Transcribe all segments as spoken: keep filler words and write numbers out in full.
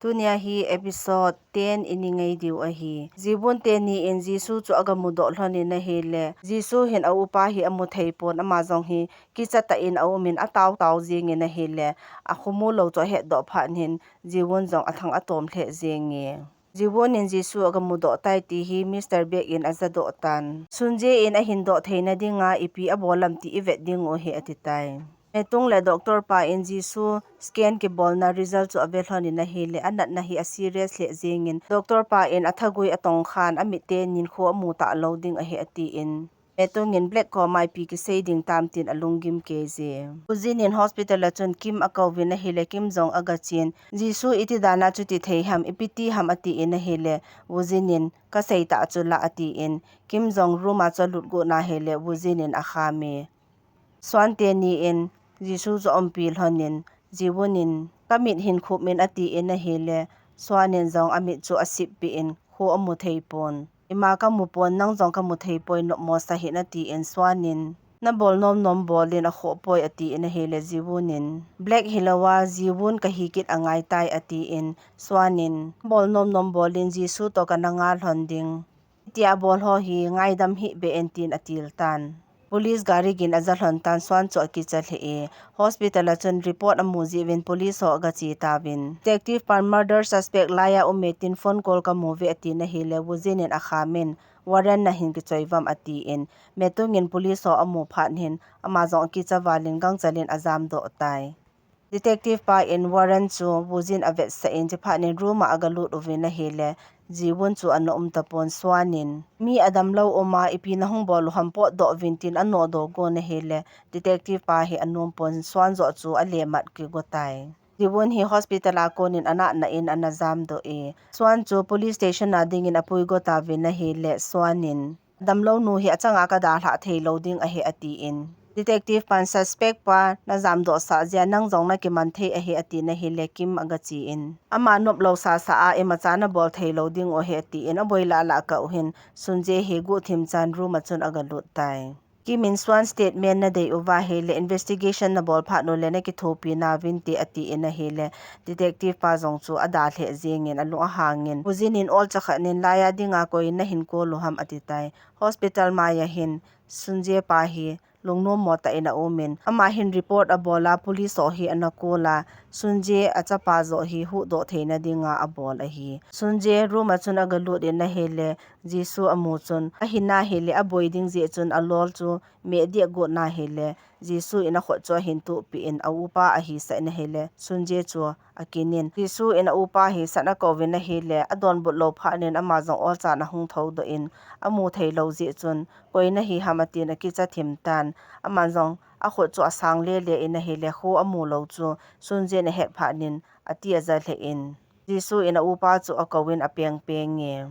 Tunia hi episode ten i ngai diu ahi. Jiwon teni in Jisu chu aga mudoh lhon in ahile, Jisu hin a upa hi amu thei pon, ama jong hi kicha tah in aum in atao tao jing in ahile, akhomu lou chu ahet doh phat in hin Jiwon jong athang atom lheh jing e. Jiwon in Jisu aga mudoh tai ti hi Mister Baek in aja doh tan. Sunjae in ahin doh theina dinga ipi abol am ti i vet diu ahi ati tai. Metung le doctor pa in Jisu scan kibolna result chu ave lhon in ahile, anatna hi a serious lheh jing in, doctor pa in athagui atong khan amit te in kho amu talou ding ahi ati in, Metung in Black koma ipi kisei ding tam tin alunggim kei je. Woo Jin in hospital a chun Kim akou vin ahile, Kim jong aga chen. Jisu iti dan a chuti thei ham, ipi ti ham ati in ahile, Woo Jin in kasei ta chu la ati in, Kim jong room a chu alut got in ahile, Woo Jin in akham e. Swan teni in Jisu chu aumpi lhon in, Jiwon in kamit hin khup in ati in ahile, Swan in jong amit chu asip pi in, kho amu thei pon. Ima kamu pon, nang jong kamu thei poi, nopmo sa hih in ati in, Swan in nabol nom nom bol in akhoh poi ati in ahile, Jiwon in Black hilou a Jiwon kahi kit angai tai ati in, Swan in bol nom nom bol in Jisu toh kana nga lhon ding. Tia bol ho hi ngaidam hih beh in tin atil tan. Police gari gin aja lhon tan, Swan chu akicha lheh e. Hospital a chun report amu jeh uvin police ho aga che tauvin, detective pan murder suspect laiya um e tin phone call kamu uve ati in ahile, Woo Jin in akham in, warrant nahin kichoi uvam ati in, Metung in police ho amu phat in hin ama jong akicha val in gangchel in ajam doh tai. Detective pa in warrant chu Woo Jin avetsah in, chuphat in room a aga lut uvin ahile, Jiwon chu ana um tapon. Swan in mi adamlou um a ipi nahung bol u ham, potdoh uvin tin anodoh gon ahile, detective pa hi anom pon, Swan joh chu ale mat kigo tai. Jiwon hi hospital a kon in anatna in ana jam doh e. Swan chu police station a ding in apui go tauvin ahile, Swan in damlou nu hi achanga kadalhah thei lou ding ahi ati in, detective pan suspect pa najam doh sah jeh a nang jong nakiman thei ahi ati in ahile, Kim aga che in, ama nop lou sasa a imacha nabol thei lou ding u ahi ati in, aboi lah lah kah u hin Sunjae hi guhthim chan room a chun aga lut tai. Kim in Swan statement nadei uva ahile, investigation nabol phat u le nakithopi nauvin te ati in ahile, detective pa jong chu ada lheh jing in alung ahang in, Woo Jin in olcha khat in laiya dinga koi nahin call u ham ati tai. Hospital maiya hin Sunjae pa hi lungnom mo tah in aum in, ama hin report abol a, police ho hi ana call a, Sunjae achapa joh hi huhdoh theina dinga abol ahi. Sunjae room a chun aga lut in ahile, Jisu amu chun, ahin ahile, aboi ding jeh chun alol chu meh deh got in ahile, Jisu in akhut chu ahin tuhpi in, a upa ahisah in ahile, Sunjae chu akin in, Jisu in a upa hisah in akou vin ahile, adonbut lou phat in ama jong olcha in ahung thoudoh in, amu thei lou jeh chun, koi nahi ham ati in akicha thim tan. Ama jong akhut chu asang lele in ahile, kho amu lou chu Sunjae in ahet phat in ati aja lheh in, Jisu in a upa chu akou in apeng peng e.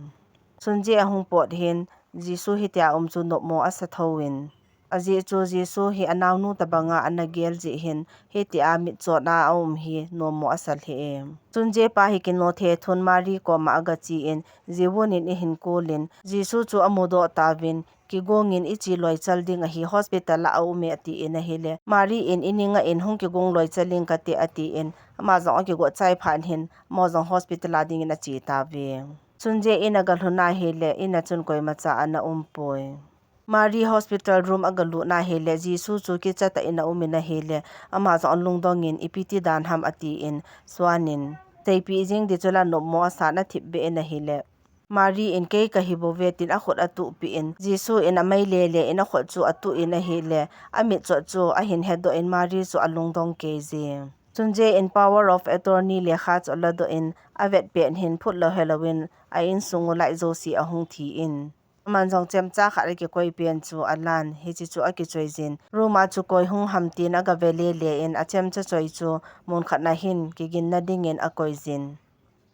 Sunjae ahung pot hin, Jisu hitia um chu nopmo asa thou in, ajeh chu Jisu hi anaonu tobanga ana gel jeh hin, hitia mitchot a aum hi nopmo asa lheh e. Sunjae pa hi kino thethun Mari koma aga che in, Jiwon in ahin call in, Jisu chu amudoh tauvin, kigong in iche loichal ding ahi, hospital a aum e ati in ahile, Mari in ini nga in hung kigong loichal ing kate ati in, ama jong akigot chai phat hin, amaho jong hospital a ding in ache tauve. Sunjae in aga lhun ahile, in a chun koimacha ana um poi. Mari hospital room aga lut in ahile, Jisu chu kicha tah in aum in ahile, ama jong alungdong in, ipi ti dan ham ati in, Swan in, seipeh jing di chu la nopmo asa, nathip beh in ahile, Mari in kei kahi bouve tin akhut atuhpi in, Jisu in amai lele in akhut chu atuh in ahile, amitchot chu ahin hedoh in Mari chu alungdong kei jin. Sunjae in power of attorney lekha chu aladoh in, avet pet hin phut lou helou in a insung u light jouse ahung thi in, aman jong chemcha khat akikoi pen chu alan, hiche chu akichoi jin. Room a chu koi hung ham tin aga ve lele in, achemcha choi chu mun khat na hin kiginna ding in akoi jin.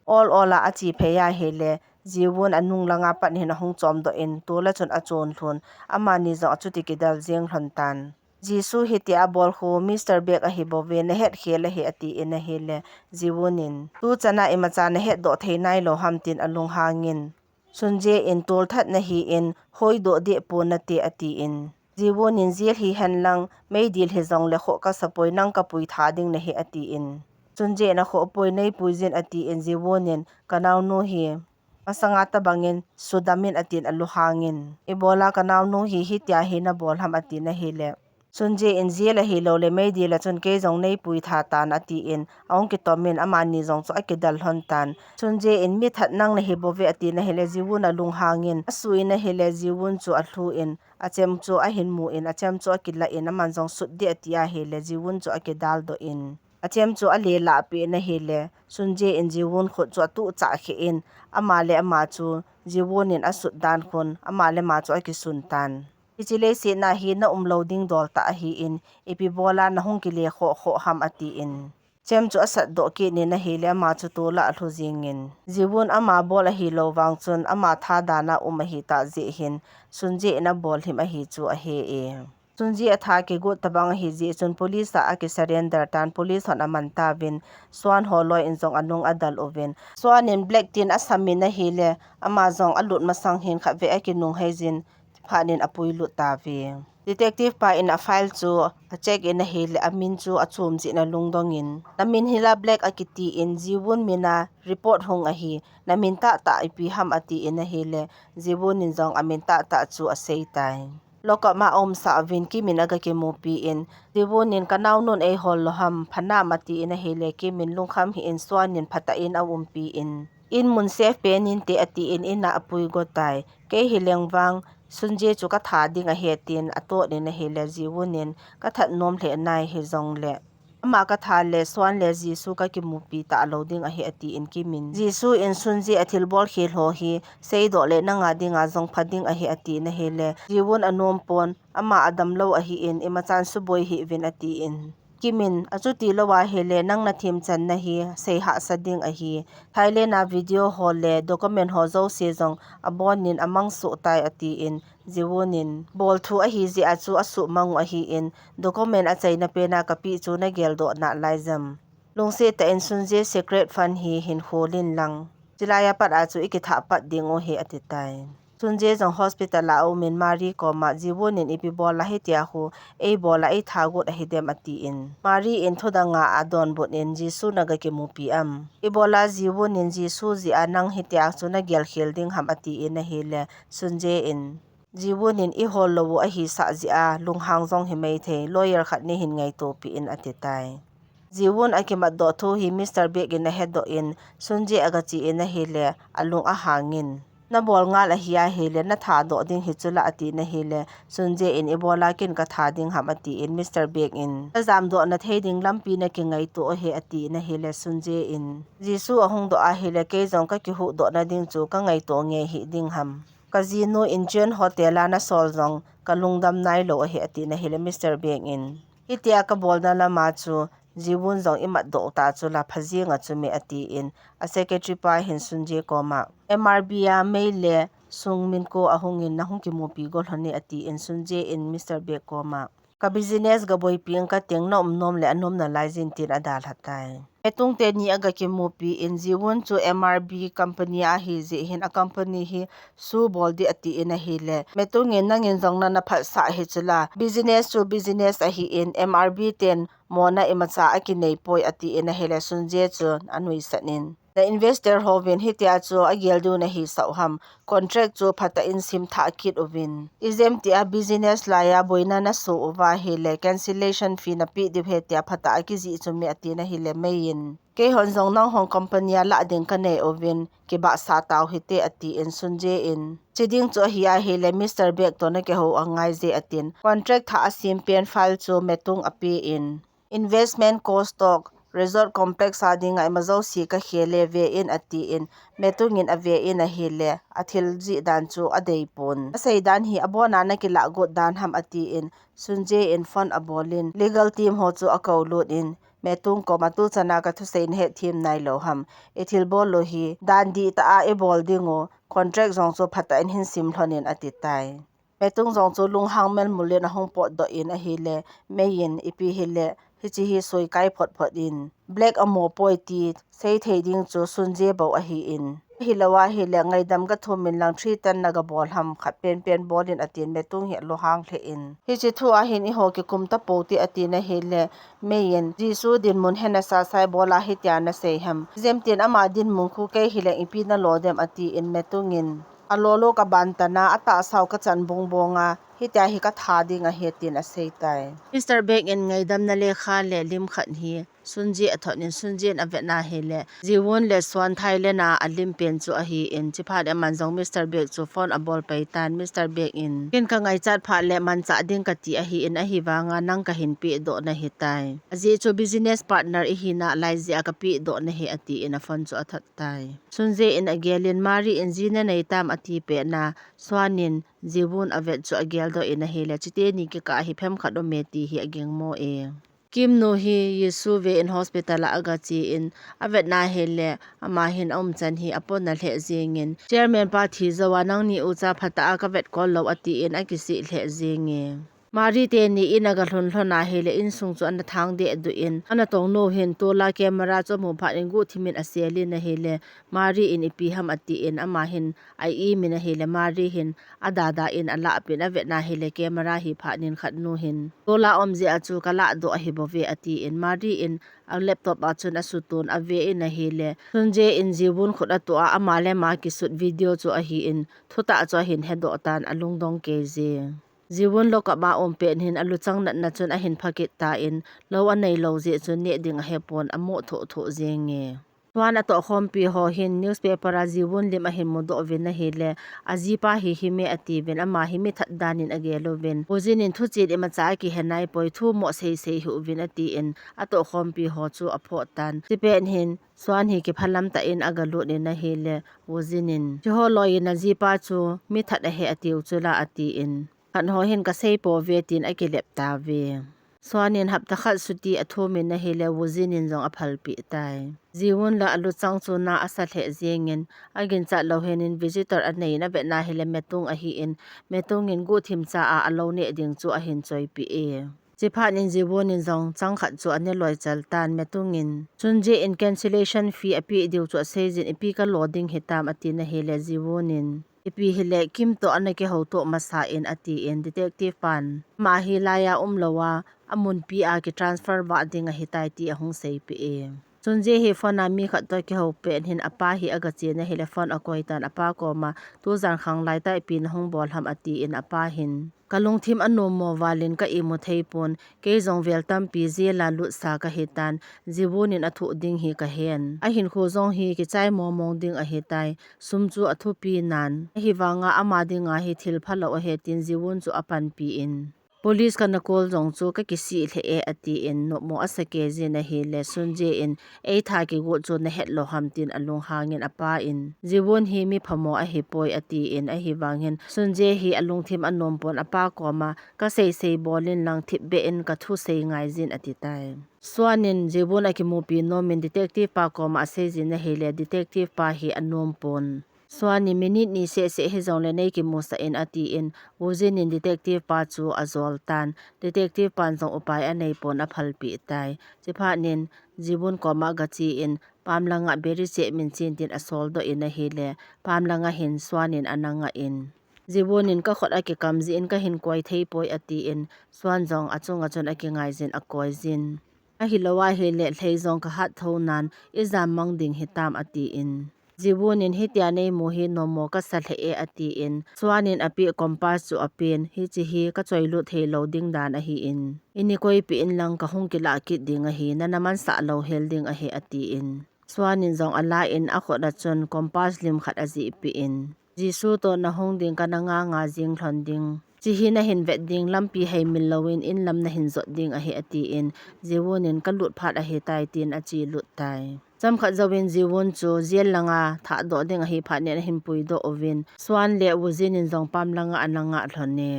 Ol ol a ache phei ahile, Jiwon anung langa pat hin ahung chomdoh in, tol a chun achon lhun, amani jong achuti kidel jeng lhon tan. Jisu hitia abol khu Mister Baek ahi bouve, nahet khel ahi ati in ahile, Jiwon in, tuchan a imacha nahetdoh thei nailou ham tin alunghang in, Sunjae in tolthat nahi in, hoidoh deh pon nate ati in, Jiwon in jail hihen lang, meidil hijongle khoh kasa poi, nang kapui tha ding nahi ati in, Sunjae in akhoh poi, neipui jin atin, Jiwon in kanaonu hi masanga tabangin sudamin atin alunghangin, ibola kanaonu hi hitia hi nabol ham atin ahile, Sunjae in jail ahilou le meidil a chun kei jong neipui tha tan atin, ahung kitomin amani jong chu akidal lhon tan. Sunjae in mi that nang nahi bouve atin ahile, Jiwon alunghangin, asuh in ahile, Jiwon chu alhu in, achem chu ahin mu in, achem chu akilah in, aman jong sut ding ati ahile, Jiwon chu akidal doh in, achem chu ale lah peh in ahile, Sunjae in Jiwon khut chu atuh chah khe in, ama le ama chu Jiwon in asut dan khun, ama le ama chu akisun tan. Hiche leiset a hi na umlou ding dol tah ahin, ipi bola nahung kile khoh khoh ham atin, chem chu asat doh kit in ahile, ama chu tol'a alhu jingin, Jiwon ama bol ahilou vang chun ama tha dan a um ahi tah jeh hin, Sunjae in abol him ahi chu ahe e. Sunjae atha kigot tabang ahi jeh chun police a akisurrender tan, police hon aman tauvin, Swan ho loi in jong anung adal uvin, Swan in Black tin asam in ahile, ama jong alut masang hin khatvei akinung hei jin, phat in apui lut tauve. Detective pa in a file chu acheck in ahile, amin chu achom jeh in alungdong in, namin hi la Black akitin, Jiwon min a report hung ahi, namin tahtah ipi ham atin ahile, Jiwon in jong amin tahtah chu asei tai. Lockup a aumsah uvin Kim in aga kimupi in, Jiwon in kanaonun eihol lou ham, phanam atin ahile, Kim in lungkham hih in Swan in phatah in aumpi in, in mun safe pen inte atin, in a apui got tai. Kei hileng vang, Sunjae chu katha ding ahi atin, atot in ahile, Jiwon in kathat nom lheh nai hijongle, ama katha le Swan le Jisoo kakimupi talou ding ahi atin Kim in, Jisoo in Sunjae athilbol khel ho hi seidoh le nanga dinga jong pha ding ahi atin ahile, Jiwon anom pon, ama adamlou ahin, imachan suboi hih uvin atin, Kim in, achuti lou ahile, nang nathemchanna hi sei hahsa ding ahi. Thailand a video ho le document ho jouse jong abon in amang soh tai atin, Jiwon in bol thu ahi jeh a chu asuhmang u ahin, document achaina pen a kapeh chu nagel doh nalai jam. Lungset tah in Sunjae secret fund hi hin khol in lang, chulai a pat a chu ikithah pat ding u ahi ati tai. Sunjae jong hospital a aum in Mari koma, Jiwon in ipi bol a hitia khu eibola eitha got ahidem atin, Mari in thudang a adonbut in, Jisoo naga kimupi am? Ibola Jiwon in Jisoo jeh a nang hitia chu nagel khel ding ham atin ahile, Sunjae in, Jiwon in ihol lou u ahisah jeh a lunghang jong himai thei, lawyer khat neihin ngaito peh in ati tai. Jiwon akimat doh thu hi Mister Baek in ahedoh in, Sunjae aga che in ahile, alung ahang in, nabol ngal ahi ahile, natha doh ding hi chula atin ahile, Sunjae in ibola ken katha ding ham atin, Mister Baek in, najam doh na thei ding lampi nakingaito ahi atin ahile, Sunjae in, Jisoo ahung doh ahile, kei jong kakihuhdoh na ding chu kangaito ngei hih ding ham? Kajinu Incheon hotel a nasol jong kalungdam nailou ahi atin ahile, Mister Baek in, hitia kabolna lama chu Jiwon jong imat doh ta chula, phajing a chu me atin, a secretary pa hin Sunjae koma, M R B a Mei le Sung Min ko ahung in, nahung kimupi go lhon e atin, Sunjae in Mister Baek koma, ka business gaboipi ing kating, na um nom le anom nalai jin tin adalha tai. Metung teni aga kimupi in, Jiwon chu M R B company a ahi jeh hin, a company hi su bol ding atin ahile, Metung in, nangin jong nana phatsah hi chula, business chu business ahin, M R B ten mona imacha akinei poi atin ahile, Sunjae chu anuisat in, na investor hovin hitia chu agel diu nahisah u ham? Contract chu phatah in simthah kit uvin, ijemtia business laiya boina nasoh uva ahile, cancellation fee napeh diu ahi tia phatah a kijih chu me atin ahile, Mei in, keihon jong nanghon company a lah ding kanei uvin, kibahsah tau hite atin, Sunjae in, che ding chu ahi ahile, Mister Baek toh nakihou angaije atin, contract thah asim pen file chu Metung apen, investment cost, stock, resort complex a dinga imajouse kakhel e, ve in atin, Metung in ave in ahile, athil jih dan chu adeipon. Asei dan hi abona nakilah got dan ham atin, Sunjae in phone abol in, legal team ho chu akoulut in, Metung koma, tuchana kathusei nahetthem nailou ham? Ithilbol u hi dan dihtah a ibol ding u, contract jong chu phatah in hin sim lhon in ati tai. Metung jong chu lunghang melmul in ahung potdoh in ahile, Mei in, ipi hile, hiche hi soikai photphot in, Black amo poi ti seithei ding chu Sunjae bou ahin, Hilou ahile ngaidam ka thum in lang threaten na ga bol ham, khat penpen bol in atin, Metung hi alu hang lheh in. Hiche thu a hin eiho kikum tapou te atin ahile, Mei in, Jisu dinmun hi nasasa bol a hitia nasei ham. Ijemtin ama dinmun khu kei hileng ipi nalo dem atin, Metung in, alolo ka ban tan a, atahsa u ka chan bong bong a, hitia hi ka tha ding ahi tin asei tai. Mister Baek in ngaidam na lekha le lim khat hi Sunji a thot in, Sunji in avet na hile, Jiwon le Swan Thailand a alim pen chu ahin, chuphat in aman jong Mister Baek chu phone abol pai tan, Mister Baek in, ken ka ngaichat phat le manchah ding kati ahin, ahivanga nang kahin pehdoh nahi tai. Ajeh chu business partner ihi nalai jeh a ka pehdoh nahi atin aphone chu athot tai. Sunji in agel in, Mari in ji nanei tam ati pet na, Swan in Jiwon avet chu ageldoh in ahile, chuteni kikah a hi phem khat um e ti hi agingmo e. Kim nu hi Jisu ve in hospital a aga che in, avet na hile, ama hin aumchan hi apona lheh jeng in, Chairman pa thi jou a nangni ucha phatah a ka vet kol lou atin akisih lheh jeng e. Mari teni in aga lhun lhon a hile, insung chu ana thang dehduh in, ana tong nu hin tola camera chu amu phat in guhthim in asel in ahile, Mari in ipi ham atin, ama hin a-im in ahile, Mari hin adada in alahpeh in, avet na hile camera hi phat in khat nu hin, tola um jeh a chu ka lahdoh ahi bouve atin, Mari in a laptop a chun asutoh in ave in ahile, Sunji in Jiwon khut atoh a ama le ama kisut video chu ahin, thutah chu ahin hedoh tan, alungdong kei jeng. Jiwon lockup a um pet hin aluchang natna chun ahin phakit tan, lou anei lou jeh chun neh ding ahepon, amoh thoh thoh jeng e. Swan atohkhompi ho hin newspaper a Jiwon lim ahin mudoh uvin ahile, ajipa hi hime atiuvin, ama hi mithat dan in agel uvin, Woo Jin in thuchen imacha akihe naipoi, thu moh seisei hih uvin atin, atohkhompi ho chu aphoh tan. Chupet hin Swan hi kiphalam tah in aga lut in ahile, Woo Jin in, hiche ho loi in ajipa chu mithat ahi atiu chula atin, khat ho hin ka sei pouve tin akilep tauve. Swan in hapta khat chuti athum in ahile, Woo Jin in jong aphalpeh tai. Jiwon la aluchang chu na asa lheh jeng in, aginchat lou hen in visitor anei in avet na hile, Metung ahin, Metung in guhthim cha a alou neh ding chu ahin choipeh e. Chuphat in Jiwon in jong chang khat chu ane loi chal tan, Metung in, Sunji in cancellation fee apeh diu chu asei jin, ipi ka lo ding hitam ati na hile, Jiwon in, ipi hile Kim toh ana kihoutoh masa in atin, detective pan, ama hi laiya umlou a, amunpi a kitransfer vah ding ahitai ti ahung seipeh e. Sunji hi phone a mi khat toh kihou pet hin apa hi aga che na hile phone akoi tan, apa koma, tujan khanglai tah ipi nahung bol ham atin, apa hin, ka lungthim anom mo val in ka imu thei pon, kei jong vel tampi jail a lutsa kahi tan, Jiwon in athuh ding hi kahen. Ahinkho jong hi kichai momong ding ahitai, sum chu athupi nan. Ahivanga ama dinga hi thil phalou ahi tin Jiwon chu apanpi in, police kana call jong chu ka kisih lheh e atin, nopmo asa kei jin ahile, Sunji in, ei tha kigot chu nahet lou ham tin alunghang in, apa in, Jiwon hi mi phamo ahipoi atin, ahivang hin Sunji hi alungthim anom pon, apa koma, ka seisei bol in lang thipbeh in ka thusei ngai jin ati tai. Swan in Jiwon akimupi nom in detective pa koma asei jin ahile, detective pa hi anom pon. Swan in minute ni seh seh hijongle nei kimusah in atin, Woo Jin in detective pa chu ajol tan, detective pan jong upai anei pon aphalpeh tai. Chuphat in Jiwon koma aga che in, pam langa beri cheh min chen tin asoldoh in ahile, pam langa hin Swan in ana ngah in, Jiwon in ka khut akikam jeh in kahin koi thei poi atin, Swan jong achunga chun akingai jin akoi jin. Ahilou ahile lhei jong ka hat tho nan, ijam mang ding hitam atin. Jiwon in hitia nei mu hi nopmo kasa lheh e atin, Swan in apeh compass chu apen, hiche hi ka choilut thei lou ding dan ahin, ini koipeh in lang kahung kilah kit ding ahi, nana mansah lou hel ding ahi atin. Swan in jong ala in akhut a chun compass lim khat ajih peh in, Jisu toh nahung ding kana nga nga jing lhon ding. Hiche hi nahin vet ding, lampi heimil lou in, in lam nahin jot ding ahi atin, Jiwon in ka lut phat ahitai tin ache lut tai. Chomkhat jouvin Jiwon chu jail langa thahdoh ding ahi phat in ahin puidoh uvin, Swan le Woo Jin in jong pam langa ana ngah lhon e.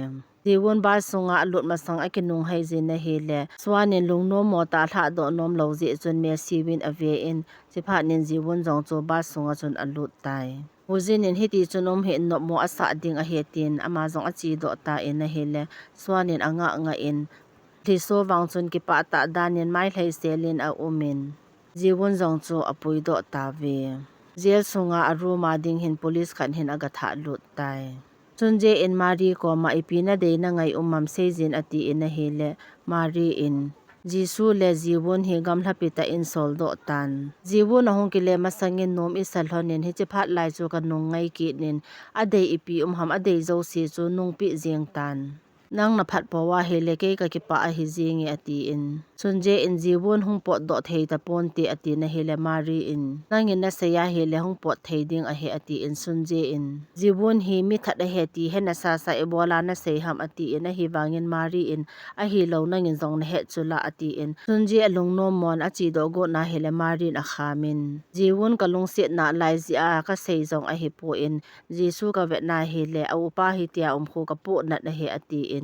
Jiwon bus sunga alut masang akinunghei jin ahile, Swan in lungnom mo tah a lhahdoh nom lou jeh chun mesi uvin ave in, chuphat in Jiwon jong chu bus sunga chun alut tai. Woo Jin in hiti chun um hih in nopmo asah ding ahi tin, ama jong achedoh tan ahile, Swan in angah ngah in, lhiso vang chun kipah tah dan in mai lheisel in aum in, Jiwon jong chu apuidoh tauve. Jail sunga a room a ding hin police khat hin aga thah lut tai. Sunje in Mari koma ipi nadei nangai um am seijin atin ahile, Mari in, Jisu le Jiwun hi gamlhapi tah in soldoh tan. Jiwun ahung kile masangin nom isa lhonin hichi phat lai chu kanung ngai kit in, adei ipi um ham adei jouse chu nungpeh jeng tan. Nang naphat pou ahile kei kakipah ahi jinge atin. Sunje in Jiwun hung potdoh thei taponte atin ahile Mari in, nangin nasei ahile hung pot thei ding ahi atin Sunje in. Jiwun hi mithat ahi ti he nasasa ibola nasei ham atin ahivangin Mari in, ahilou nangin jong nahet chula atin. Sunje alungnom mon achedoh got na hile Mari in akhamin. Jiwun kalungset nalai jeh a kasei jong ahipon. Jisu kavet na hile, a upa hitia um khu kapohnat ahi atin.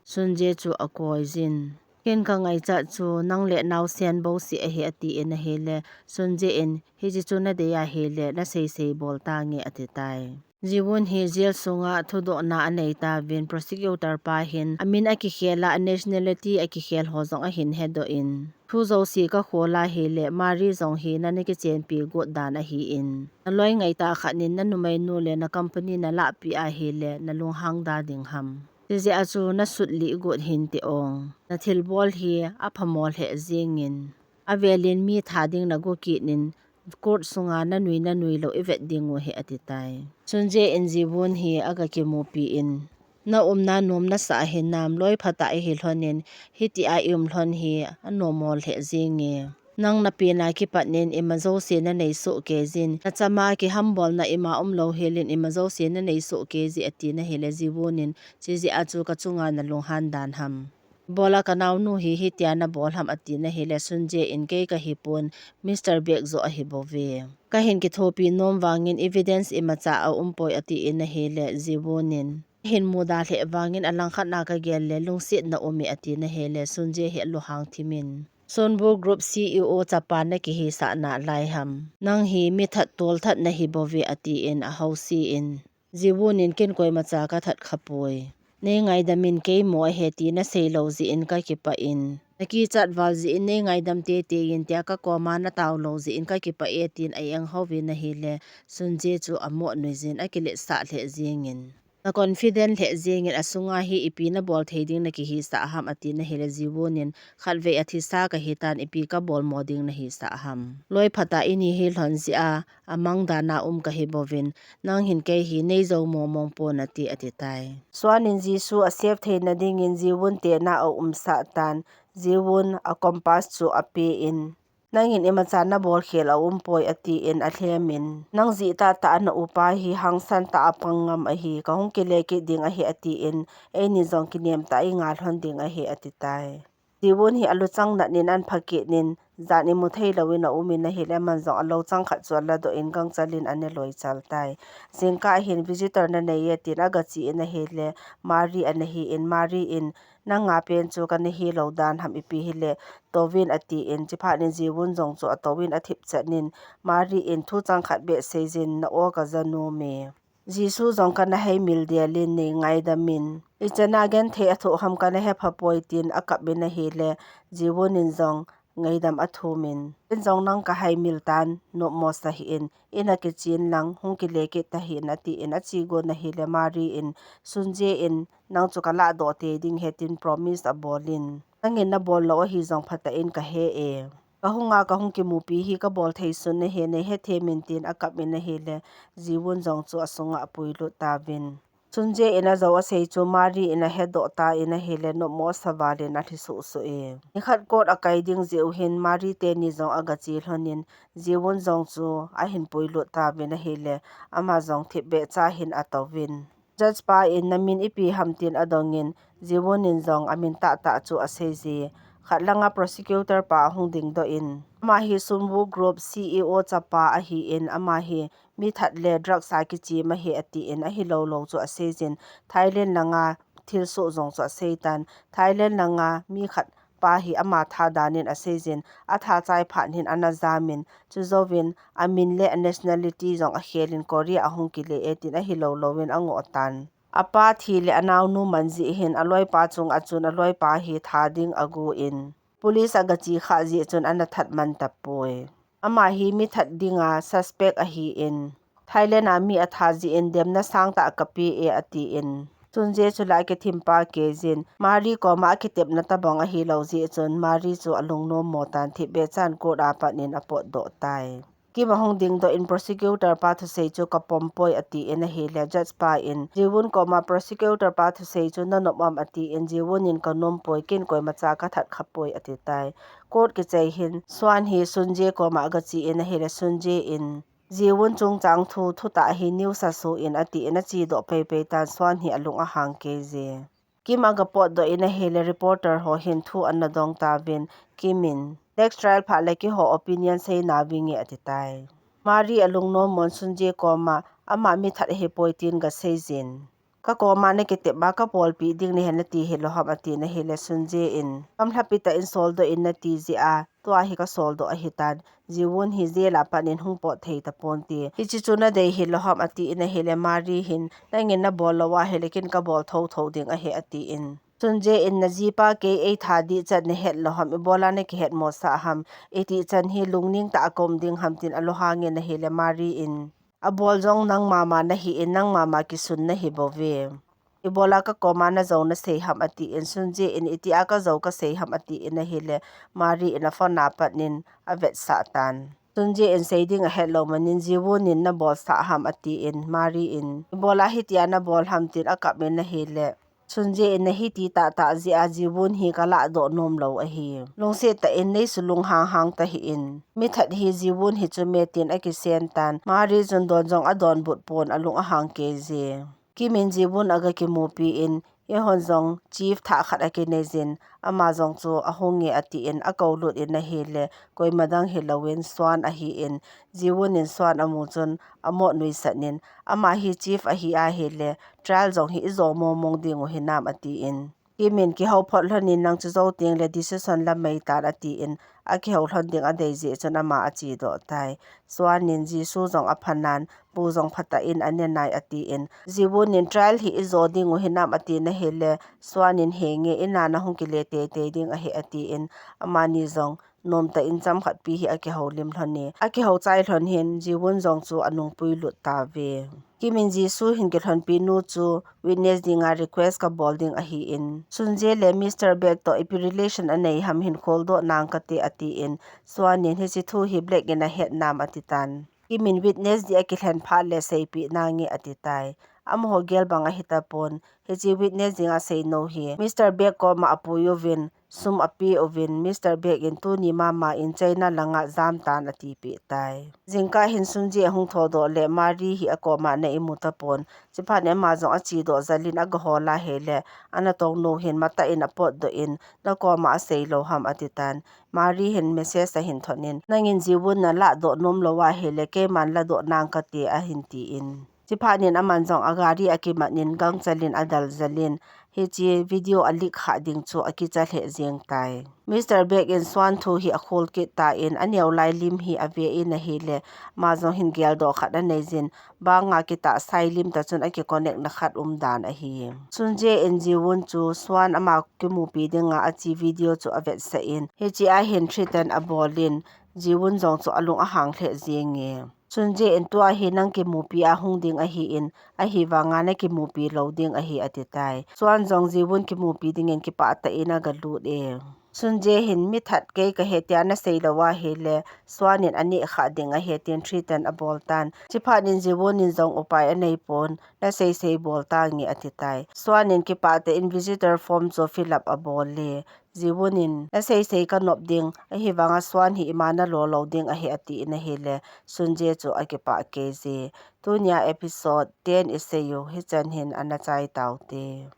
Sunje chu akoijin. Ken kangaichat chu nang le naosen bouseh ahi atin ahile, Sunje in, hichi chu nadei ahile, naseisei bol tange ati tai. Jiwun hi jail sunga thudohna anei tauvin, prosecutor pa hin, amin akikhel a, a nationality akikhel ho jong ahin hedoh in. Thu jouse kakhol ahile, Mari jong hi nana kichenpi got dan ahin. Naloi ngaitah khat in nanumeinu le na company nalahpeh ahile, nalunghang da ding ham. Chijeh a chu nasut lih got hinte ong. Nathilbol hi aphamo lheh jengin. Avelin mi tha ding nago kit in, court sunga nanui nanui lou ivet ding u hi ati tai. Sunje in Jiwun hi aga kimupi in, na umna nom nasah hinam, loi phatah ihi lhonin, hitia i um lhon hi anommo lheh jenge. Nang napena kipat in ima jouse nanei soh keijin, nachama kihambolna ima umlou helin ima jouse nanei soh keiji atin ahile Jiwun in, chijeh a chu kachunga nalunghan dan ham. Bola kanaonu hi hitia nabol ham atin ahile Sunje in kei kahipon Mister Baek joh ahi bouve. Kahin kithopi nom vangin evidence imacha aumpoi atin ahile Jiwun in, kahin muda lheh vangin alangkhat na kagel le lungsetna aume atin ahile Sunje hi alunghang thimin. Sunwoo Group C E O chapa nakihisah nalai ham. Nang hi mithat tolthat nahi bouve atin ahouse in. Jiwun in ken koimacha kathat khapoi. Nei ngaidamin keimo ahi ti nasei lou jeh in kakipah in. Nakichat val jeh in nei ngaidam teitei in tia kakoma natao lou jeh in kakipah e tin a-eng houvin ahile, Sunje chu amoh nuijin akiletsah lheh jengin. Na confident lheh jengin asunga hi ipi nabol thei ding nakihisah ham atin ahile Jiwun in khatvei athisa kahitan ipi kabolmo ding nahisah ham. Loi phatah ini hi lhon jeh a amang dan a um kahi bouvin, nang hin kei hi neijou momong pon ati ati tai. Suan in Jisu asave theina dingin Jiwun tena aumsah tan, Jiwun a compass chu apen, nangin imacha nabol khel aumpoi atin alhemin. Nang jih tahtah a na upa hi hangsan tah a pang ngam ahi, kahung kile kit ding ahi atin, eini jong kinem tah a inga lhon ding ahi ati tai. Jiwun hi aluchang nat in ahin phakit in, jan imu thei louvin aumin ahile, aman jong alou chang khat chu aladoh in gangchel in ane loichal tai. Jingkah hin visitor nanei e tin agache in ahile, Mari ana hin, Mari in, nanga pen chu kana hilou dan ham ipi hile, touvin atin, chuphat in Jiwun jong chu atouvin athip chet in, Mari in thu chang khat beh seijin, na aw kaja nom e. Jisu jong kana heimil delin nei ngaidamin. Ichan a genthei athoh ham kana hepha poi tin akap in ahile, Jiwun in jong ngaidam athumin. Ken jong nang kaheimil tan, nopmo sa hih in, in a kichen lang, hung kile kit tahih in atin ache got in ahile, Mari in, Sunje in, nang chu kalah doh tei ding ahi tin promise abolin. Nangin nabol lou ahi jong phatah in kahe e. Kahunga kahung kimupi hi kabol thei sun nahi, nei hethem in tin akap in ahile, Jiwun jong chu asunga apuilut tauvin. Sunje in ajou asei chu Mari in ahedoh tan ahile, nopmo asa val in alhi suhsuh e. Nikhat court akai ding jeh u hin Mari teni jong agache lhon in, Jiwun jong chu ahin puilut tauvin ahile, ama jong thipbeh cha hin atouvin. Judge pa in namin ipi ham tin adongin, Jiwun in jong amin tahtah chu aseije. Khat langa prosecutor pa ahung dingdoh in, ama hi Sunwoo Group C E O chapa ahin, ama hi mi that le drugs a kichem ahi atin, ahilou lou chu aseijin, Thailand langa thilsoh jong chu aseitan, Thailand langa mi khat pa hi ama tha danin aseijin, atha chai phat hin ana jamin, chujouvin amin le a nationality jong akhelin Korea ahung kile e tin ahilou louvin angoh tan. Apa thi le anaonu man jeh hin aloipa chunga chun aloipa hi tha ding agon, police agache khah jeh chun ana that man tapoi. Ama hi mi that dinga suspect ahin, Thailand a mi atha jeh in demna sangtah kapeh e, atin. Sunjae chu la akithim pah kei jin, Mari koma akitepna tabang ahilou jeh chun Mari chu alungnom mo tan, thipbeh chan court a pat in apotdoh tai. Kim ahung dingdoh in, prosecutor pa thusei chu kapom poi, atin ahile, judge pa in Jiwon koma prosecutor pa thusei chu nanom am, atin, Jiwon in kanom poi, ken koimacha kathat kha poi, ati tai. Court kichai hin Swan hi Sunjae koma agache in ahile, Sunjae in Jiwon chungchang thu thutah hi news asoh in, atin achedoh peipei tan, Swan hi alung ahang kei je. Kim agapotdoh in ahile, reporter ho hin thu ana dong tauvin, Kim in, next trial phat le keiho opinion seina vinge, ati tai. Mari alungnom mon Sunjae koma, ama mi that ahipoi tin gasei jin. Kakoma nakitep a kabolpeh ding nahen nati hilou ham, atin ahile, Sunjae in, gamlhapi tah in soldoh in nati jeh a, tua hi kasoldoh ahitan. Jiwon hi jail a pat in hung pot thei taponte. Hiche chu nadei hilou ham, atin ahile, Mari hin, nangin nabol lou ahile, ken kabol thotho ding ahi, atin. Sunjae in, najipa kei eitha dihchan nahet lou ham, ibola nakihet mosah ham, itihchan hi lungning tah a kaum ding ham, tin alunghang in ahile, Mari in, abol jong nang mama nahin, nang mama kisun nahi bouve. Ibola kakoma najou nasei ham, atin, Sunjae in, itia kajou kasei ham, atin ahile, Mari in aphone a pat in avetsah tan. Sunjae in sei ding ahet lou manin, Jiwon in nabolsah ham, atin, Mari in, ibola hitia nabol ham, tin akap in ahile, Sunjae in, nahiti tahtah jeh a Jiwon hi kalahdoh nom lou ahi. Lungset tah in neisu lunghang hang tahih in, mi that hi Jiwon hi chu me, tin akisen tan, Mari chun don jong adonbut pon, alung ahang kei je. Kim in Jiwon agakimupi in, eihon jong chief thah khat akinei jin, ama jong chu ahung nge, atin akoulut in ahile, koima dang hilou in Swan ahin, Jiwon in Swan amu chun amot nuisat in, ama hi chief ahi ahile, trial jong hi ijo mongmong ding u hinam, atin. Kim in, kihou phot lhon in, nang chu jou teng le decision la mei tan, atin, akihou lhon ding adei jeh chun ama achedoh tai. Swan in, Jisoo jong aphanan, bu jong phatah in ane nai, atin, Jiwon in, trial hi ijo ding u hinam, atin ahile, Swan in, henge, in a nahung kile teitei ding ahi, atin, amani jong nomtah in chomkhat pi hi akihoulim lhon e. Akihou chai lhon hin, Jiwon jong chu anungpui lut tauve. Kim in Jisoo hin kilhonpi nu chu witness dinga request kabol ding ahin, Sunjae le Mister Baek toh ipi relation anei ham hin kholdoh nang kate, atin, Swan in, hiche thu hi Black in ahet nam, ati tan. Kim in, witness ding akilhen phat le seipeh nange, ati tai. Amaho gel bang ahi tapon, hiche witness dinga seinou hi Mister Baek koma apui uvin, sum ape uvin, Mister Baek in tuni mama in China langa jam tan, atipeh tai. Jingkah hin Sunjae ahung thodoh le, Mari hi akoma ana imu tapon. Chuphat in ama jong achedoh jal in agahol ahile, anatong nu hin matah in apotdoh in, nakoma asei lou ham, ati tan. Mari hin message ahin thot in, nangin Jiwon nalahdoh nom lou ahile, keiman ladoh nang kate, ahin tin. Chuphat in aman jong agari akimat in gangchel in adal jal in, hiche video a leak kha ding chu akicha lheh jeng tai. Mister Baek in Swan thu hi akhol kit tan, aneo lai lim hi ave in ahile, ama jong hin geldoh khat anei jin, banga kitah sai lim tah chun aki connect na khat um dan ahi. Sunjae in Jiwon chu Swan ama kimupi dinga ache video chu avetsah in, hiche a hin threaten abol in, Jiwon jong chu alung ahang lheh jenge. Sunjae in tua hi nang kimupi a hung ding ahin, ahivanga nakimupi lou ding ahi, ati tai. Swan jong Jiwon kimupi dingin kipah tah in agalut e. Sunjae hin mi that kei kahi tia nasei lou ahile, Swan in aneh kha ding ahi tin threaten abol tan. Chuphat in Jiwon in jong upai anei pon, nasei sei bol tange ati tai. Swan in kipah tah in visitor form chu fill up abol e. Jiwon in, nasei sei kanop ding, ahivanga Swan hi ima nalo lou ding ahi, atin ahile, Sunjae chu akipah kei je. Tunia episode ten isei u, hichan hin ana chai taute.